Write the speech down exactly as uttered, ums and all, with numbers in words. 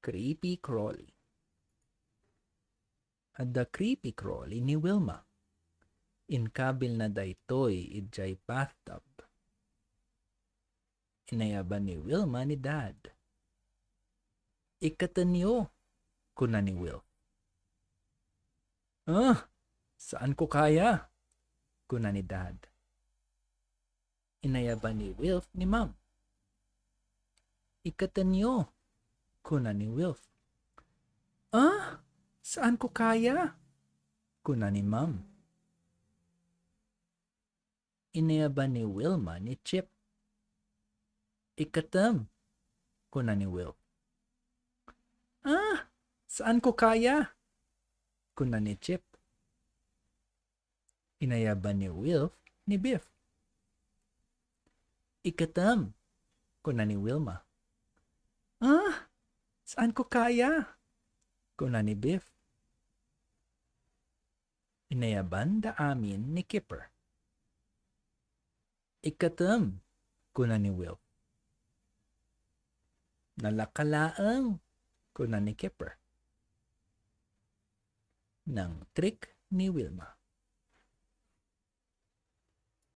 Creepy crawly. Adda creepy crawly ni Wilma. Inkabilna daytoy idiay bathtub. Inayaban ni Wilma ni Dad. "Ikkatenyo," kuna ni Wilf. "Ah, saan ko kaya," kuna ni Dad. Inayaban ni Wilf ni Ma'am. "Ikkatenyo," kuna ni Wilf. "Ah, saan ko kaya," kuna ni Ma'am. Inayaban ni Wilma ni Chip. "Ikkatem," kuna ni Wilf. "Ah, saan ko kaya," kuna ni Chip. Inayaban ni Wilf ni Biff. "Ikkatem," kuna ni Wilma. "Ah, saan ko kaya," kuna ni Biff. Inayaban da amin ni Kipper. "Ikkatem," kuna ni Wilf. "Nalaka laeng," kuna ni Kipper. Nang-trick ni Wilma.